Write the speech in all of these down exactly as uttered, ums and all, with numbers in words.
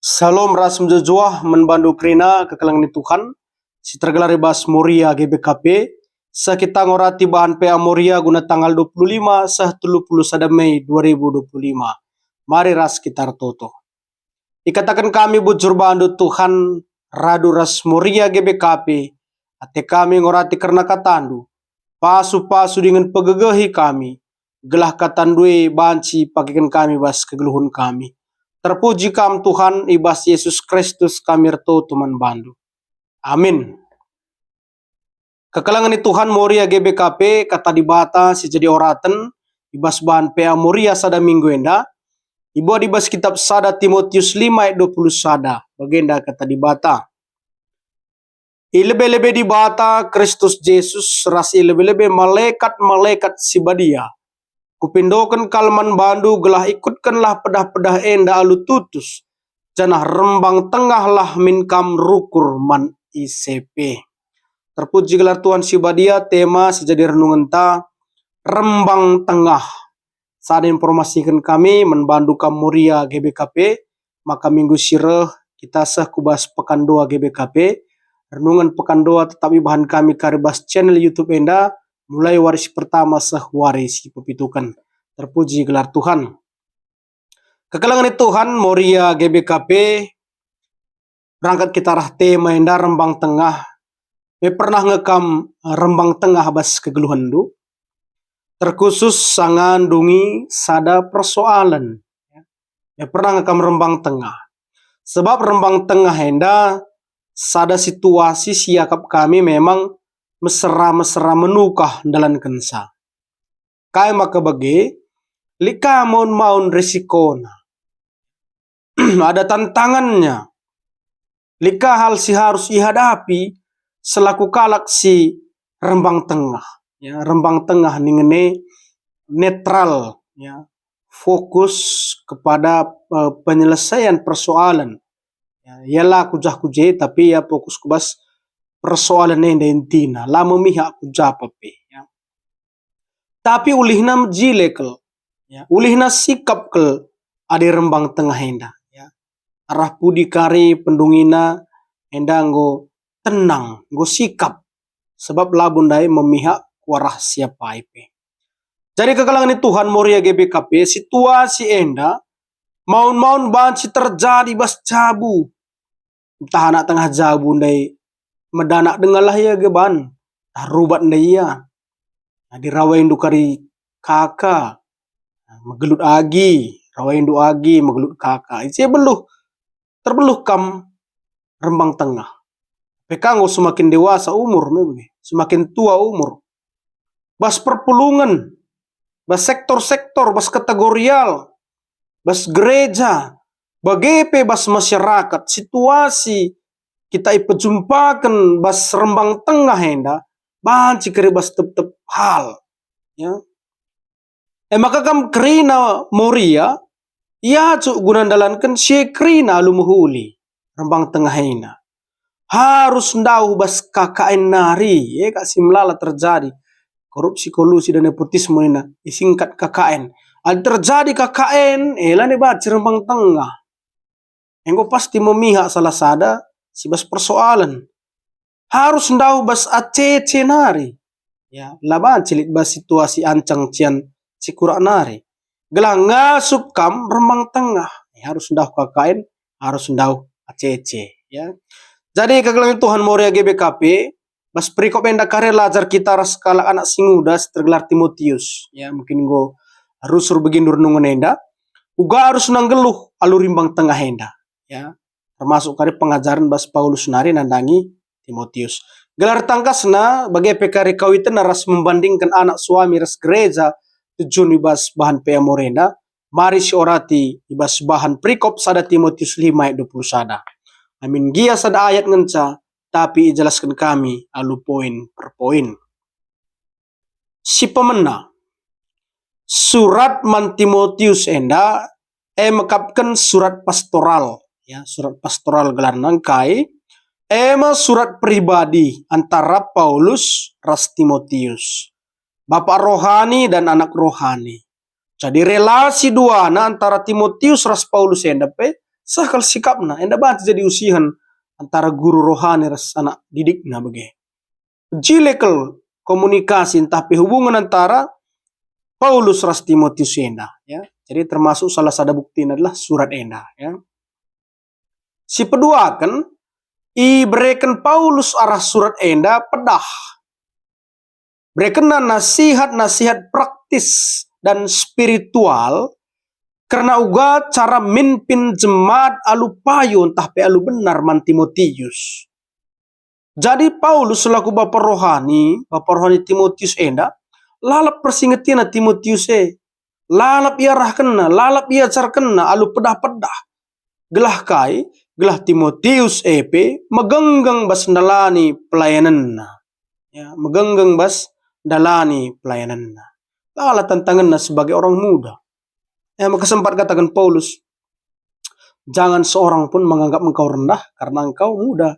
Salam ras mejuah-juah man bandu kerina kekelengen Tuhan, si tergelar i bas Moria G B K P, seh kita ngorati bahan P A Moria guna tanggal dua puluh lima seh telu puluh sada Mei dua ribu dua puluh lima. Mari ras kita ertoto. Ikataken kami bujur bandu Tuhan, radu ras Moria G B K P, ate kami ngorati kerna katandu, pasu-pasu dingen pegegehi kami, gelah katandu e banci pakeken kami bas kegeluhen kami. Terpuji Kam Tuhan, i bas Yesus Kristus kami ertoto man bandu. Amin. Kekelengen Tuhan, Moria G B K P, Kata Dibata si jadi oraten i bas bahan P A Moria sada minggu enda, ibuat i bas kitap sada Timotius lima ayat dua puluh sada, bagenda Kata Dibata. I lebe-lebe Dibata, Kristus Jesus, ras i lebe-lebe malekat-malekat si badia, kupindoken kal man bandu gelah ikutkenlah pedah-pedah enda alu tutus, janah rembang tengahlah min kam rukur man ise pe. Terpuji gelar Tuhan si badia, tema si jadi renungenta, rembang tengah. Sada informasiken kami man bandu kam Moria G B K P, maka minggu si reh kita seh ku bas Pekan Doa G B K P. Renungen Pekan Doa tetap ibahan kami kari bas channel YouTube enda, mulai wari si pertama seh wari si pepituken. Terpuji gelar Tuhan. Kekelengen Tuhan, Moria G B K P, berangkat kita arah tema enda, rembang tengah. Me pernah nge kam rembang tengah bas kegeluhenndu? Terkhusus sanga ndungi sada persoalen. Me pernah nge kam rembang tengah? Sebab rembang tengah enda sada situasi si iakap kami memang mesera-mesera menukah ndalankenca. Kai maka bage? Lit ka maun-maun risikona. Ada tantangannya. Lit ka hal si harus ihadapi selaku kalak si rembang tengah. Ya, rembang tengah ningen e netral, ya, fokus kepada, eh, penyelesaian persoalan. Ya, ia la ku jah ku je, tapi ia fokus ku bas persoalan enda intina, la memihak ku ja pe, ya. Tapi ulihna mejile kal, ya, ulihna sikap kal adi rembang tengah enda, ya. Arah pudi kari pendungina enda enggo tenang, enggo sikap, sebab labo ndai memihak ku arah siapa pe. Jadi kekelengen Tuhan, Moria G B K P, situasi enda maun-maun banci terjadi bas jabu. Ntah anak tengah jabu ndai medanak dengalah ia ge ban, ntah rubat ndai ia. Adi rawaindu kari kaka, megelut agi, rawaindu agi megelut kaka. Ise beluh, terbeluh kam rembang tengah. Pe ka enggo semakin dewasa umur, me bage, semakin tua umur. Bas perpulungen, bas sektor-sektor, bas kategorial, bas gereja, bage pe bas masyarakat, situasi kita ipejumpaken bas rembang tengah enda banci kari bas tep-tep hal. Ya. E maka kam kerina Moria, iajuk guna ndalanken si e kerina alu mehuli rembang tengah enda. Harus ndauh bas K K N nari, e kak si melala terjadi. Korupsi, kolusi, dan nepotisme nina, isingkat K K N. Adi terjadi K K N, e la banci rembang tengah. Enggo pasti memihak salah sada si bas persoalen. Harus ndauh bas A C C nari. Ya, la banci lit bas situasi ancang cian si kurak nari. Gelah ngasup kam rembang tengah, ya, harus ndauh K K N, harus ndauh A C C, ya. Jadi, kekelengen Tuhan, Moria G B K P, bas perikop enda kari lajar kita ras kalak anak si nguda si tergelar Timotius. Ya, mungkin enggo rusur begindu renungen enda. Uga arusna nggeluh alu rembang tengah enda. Ya, termasuk kari pengajaren bas Paulus nari nandangi Timotius. Gelah tangkasna, bage pe kari kawitenna ras membandingken anak suami ras gereja tujun i bas bahan P A Moria enda, mari siorati i bas bahan perikop sada Timotius lima ayat dua puluh sada. Amin gia sada ayat ngenca, tapi ijelasken kami alu poin per poin. Si pemena, surat man Timotius enda, e mekapken surat pastoral, ya, surat pastoral gelarna engkai, e me surat pribadi antara Paulus ras Timotius, bapak rohani dan anak rohani. Jadi relasi duana antara Timotius ras Paulus enda pe seh kal sikapna, enda banci jadi usihen antara guru rohani ras anak didikna bage. Jile kal komunikasi ntah pe hubungen antara Paulus ras Timotius enda, ya. Jadi termasuk salah sada buktina adalah surat enda, ya. Si peduaken, ibereken Paulus arah surat enda pedah. Berekenna nasihat-nasihat praktis dan spiritual kerna uga cara mimpin jemaat alu payo ntah pe alu benar man Timotius. Jadi Paulus selaku bapa rohani, bapa rohani Timotius enda, lalap persingetina Timotius e, lalap iarahkenna, lalap iajarkenna alu pedah-pedah. Gelah kai? Gelah Timotius e pe megenggeng bas ndalani pelayanenna. Ya, megenggeng bas ndalani pelayanenna. Lala tantangenna sebagai orang muda. Ya, maka sempat kataken Paulus, "Jangan seorang pun menganggap engkau rendah karena engkau muda,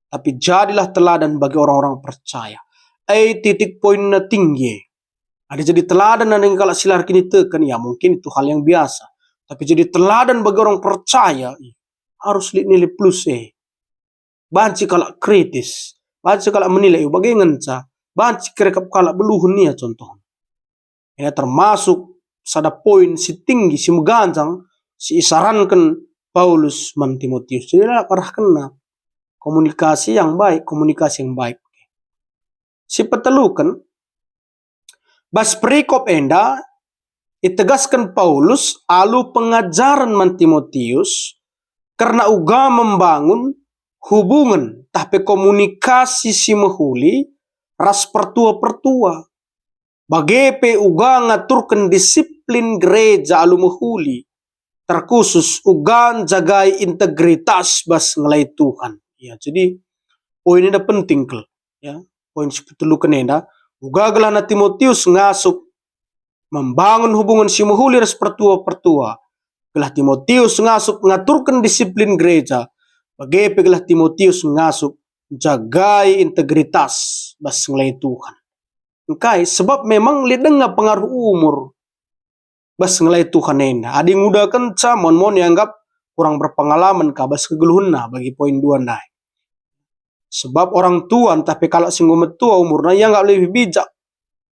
tapi jadilah teladan bagi orang-orang percaya." Eh, titik poinna tinggi. Ada jadi teladan nandangi kalak si la erkiniteken, ya mungkin itu hal yang biasa. Tapi jadi teladan bagi orang percaya, harus lit nilai plus e. Banci kalak kritis, banci kalak menilai, "Oh, bage ngenca," banci kerekap kalak beluhen ia contohna. Enda termasuk sada poin si tinggi, si meganjang, si isaranken Paulus man Timotius. Jadi, lalap arahkenna komunikasi yang baik, komunikasi yang baik. Si peteluken, bas perikop enda, itegasken Paulus alu pengajaren man Timotius kerna uga membangun hubungen tah pe komunikasi si mehuli ras pertua-pertua. Bage pe uga ngaturken disiplin gereja alu mehuli, terkhusus uga njagai integritas bas ngelai Tuhan. Ya, jadi poin enda penting kal, ya. Poin si peteluken enda, uga gelahna Timotius ngasup membangun hubungen si mehuli ras pertua-pertua. Gelah Timotius ngasup ngaturken disiplin gereja, bage pe gelah Timotius ngasup njagai integritas bas ngelai Tuhan. Engkai? Sebab memang lit denga pengaruh umur bas ngelai Tuhan enda. Adi nguda kenca, mon-mon ianggap kurang berpengalaman ka bas kegeluhenna bagi poin dua ndai. Sebab orang tua ntah pe kalak si enggo metua umurna ianggap lebih bijak.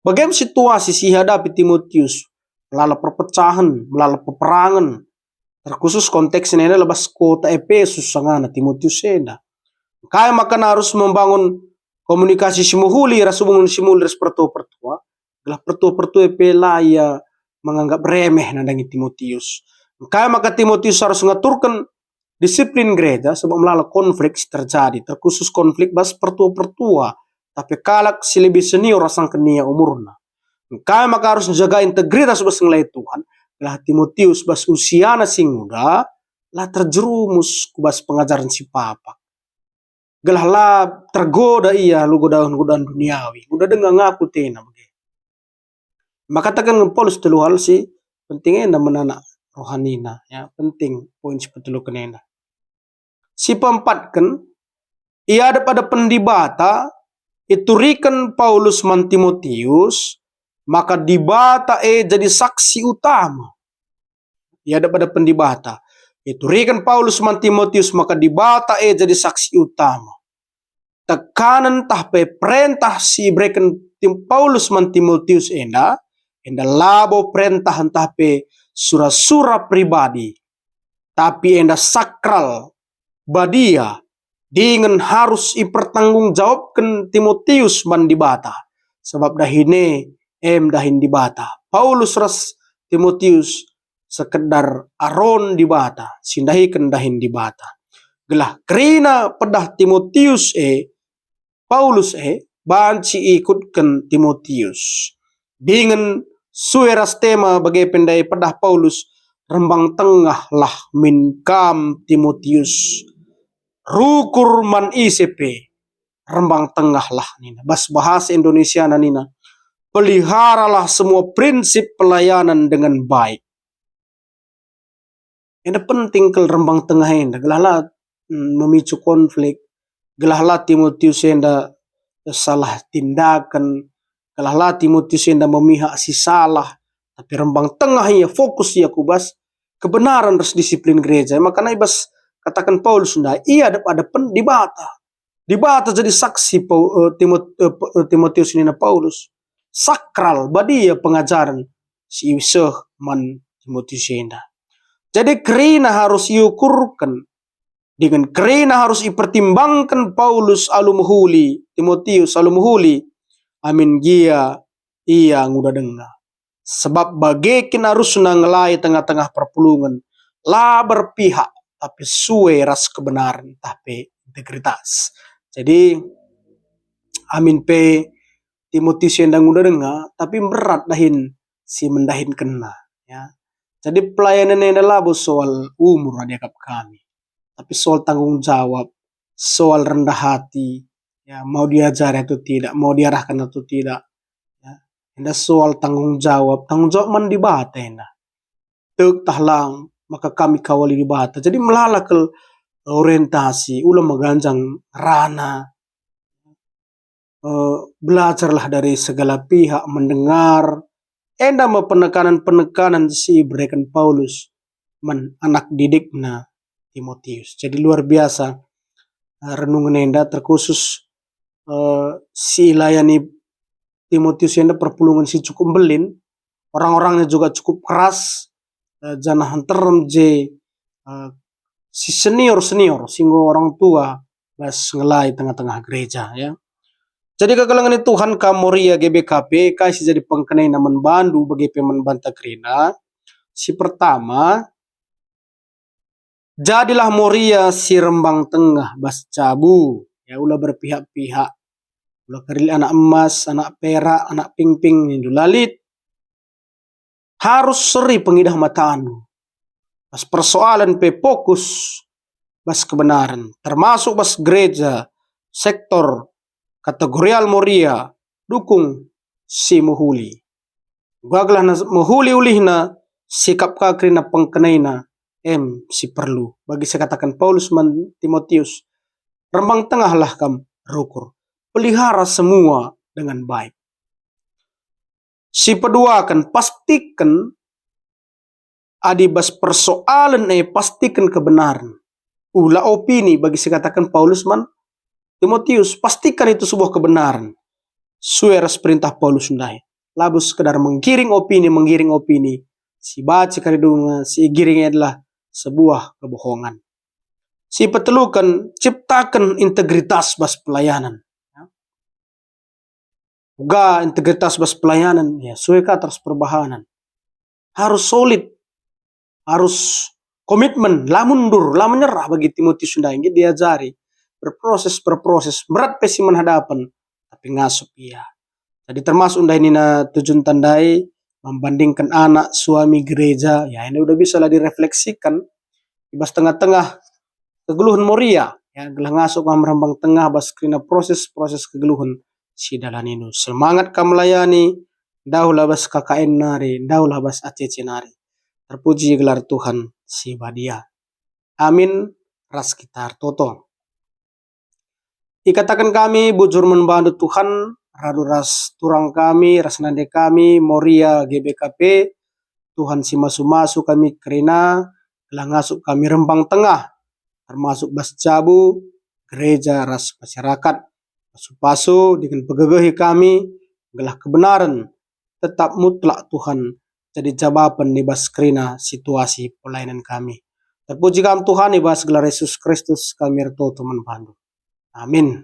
Bage me situasi si ihadapi Timotius, melala perpecahen, melala peperangen. Terkhusus konteksna enda lebas kota Epesus sangana Timotius enda. Engkai maka arus membangun komunikasi si mehuli ras hubungen si mehuli ras pertua-pertua? Gelah pertua-pertua pe la ia menganggap remeh nandangi Timotius. Engkai maka Timotius arus ngaturken disiplin gereja? Sebab melala konflik si terjadi, terkhusus konflik bas pertua-pertua, tapi kalak si lebih senior asangken ia umurna. Engkai maka arus njaga integritas bas ngelai Tuhan? Gelah Timotius bas usiana si nguda la terjerumus ku bas pengajaren si papak. Gelah la tergoda ia alu godaan-godaan duniawi. Nguda denga ngaku tena bage. Maka kataken Paulus telu hal si penting enda man anak rohanina, ya, penting poin si peteluken enda. Si peempatken, i adep-adepen Dibata, ituriken Paulus man Timotius, maka Dibata e jadi saksi utama. I adep-adepen Dibata, ituriken Paulus man Timotius, maka Dibata e jadi saksi utama. Tekanen ntah pe perentah si ibereken Tim-, Paulus man Timotius enda, enda labo perentah ntah pe sura-sura pribadi, tapi enda sakral, badia, dingen harus ipertanggungjawabken Timotius man Dibata, sabap dahin e em dahin Dibata. Paulus ras Timotius sekedar aron Dibata, si ndahiken dahin Dibata. Gelah kerina pedah Timotius e, Paulus e, banci iikutken Timotius. Dingen sue ras tema bage pe ndai pedah Paulus, "Rembang tengahlah min kam, Timotius. Rukur man ise pe, rembang tengahlah," nina. Bas bahasa Indonesiana nina, "Peliharalah semua prinsip pelayanan dengan baik." Enda penting kal rembang tengah enda, gelah la, mm, memicu konflik, gelah la Timotius enda salah tindaken, gelah la Timotius enda memihak si salah, tapi rembang tengah ia, fokus ia ku bas kebenaran ras disiplin gereja. Makana i bas kataken Paulus ndai, i adep-adepen Dibata. Dibata jadi saksi Pau-, eh, Timot-, eh, P-, eh, Timotius nina Paulus. Sakral, badia pengajaren si iseh man Timotius enda. Jadi kerina harus iukurken, dingen kerina harus ipertimbangken Paulus alu mehuli, Timotius alu mehuli, amin gia ia nguda denga. Sebab bage kin arusna ngelai tengah-tengah perpulungen, la berpihak, tapi sue ras kebenaran, ntah pe integritas. Jadi, amin pe Timotius enda nguda denga, tapi mberat dahin si mendahinkenna, ya. Jadi pelayanan enda labo soal umur adi akap kami, tapi soal tanggung jawab, soal rendah hati, ya, mau diajari atau tidak, mau diarahkan atau tidak, ya. Enda soal tanggung jawab, tanggung jawab man Dibata enda. Tek tah lang, maka kami kawali Dibata. Jadi melala kal orientasi, ula meganjang rana, eh, belajarlah dari segala pihak, mendengar. Enda me penekanan-penekanan si ibereken Paulus man anak didikna Timotius. Jadi luar biasa, eh, renungen enda terkhusus, eh, si ilayani Timotius enda perpulungen si cukup mbelin, orang-orangnya juga cukup keras, eh, janah nterem je, eh, si senior-senior, si enggo orang tua bas ngelai tengah-tengah gereja, ya. Jadi kekelengen Tuhan kam Moria G B K P, kai si jadi pengkenaina man bandu bage pe man banta kerina? Si pertama, jadilah Moria si rembang tengah bas jabu, ya, ula berpihak-pihak. Ula kerilik anak emas, anak perak, anak pingping, nindu la lit. Harus seri pengidah matandu. Bas persoalen pe fokus bas kebenaren, termasuk bas gereja, sektor, kategorial Moria, dukung si mehuli. Uga gelah mehuli ulihna, sikap ka kerina pengkenaina, em si perlu. Bagi si kataken Paulus man Timotius, rembang tengahlah kam rukur. Pelihara semua dengan baik. Si peduaken, pastiken adi bas persoalen e pastiken kebenaren. Ula opini bagi si kataken Paulus man Timotius, pastikan itu sebuah kebenaren. Sue ras perintah Paulus ndai. Labo sekedar menggiring opini, menggiring opini. Si banci kari denga si igiring adalah sebuah kebohongan. Si peteluken, ciptaken integritas bas pelayanan. Uga integritas bas pelayanan, ya, sue ka ras perbahanen. Harus solid, harus komitmen, la mundur, la menyerah bagi Timotius ndai, nggit diajari. Berproses, berproses, berat pe si man hadapen, tapi ngasup ia. Jadi termasuk ndai nina tujunta ndai, membandingkan anak, suami, gereja, ya, ini udah bisa lah direfleksikan. I bas tengah-tengah kegeluhen Moria, ya, gelah ngasup kam rembang tengah bas kerina proses-proses kegeluhen si dalanindu. Semangat kam melayani, ndauhlah bas K K N nari, ndauhlah bas A C C nari. Terpuji gelar Tuhan si badia. Amin. Ras kita ertoto. Ikataken kami bujur man bandu Tuhan, radu ras turang kami, ras nande kami, Moria G B K P, Tuhan si masu-masu kami kerina, gelah ngasup kami rembang tengah, termasuk bas jabu, gereja ras masyarakat. Pasu-pasu dingen pegegehi kami, gelah kebenaren tetap mutlak Tuhan jadi jawaben i bas kerina situasi pelayanan kami. Terpuji Kam Tuhan, i bas gelar Yesus Kristus kami ertoto man bandu. Amin.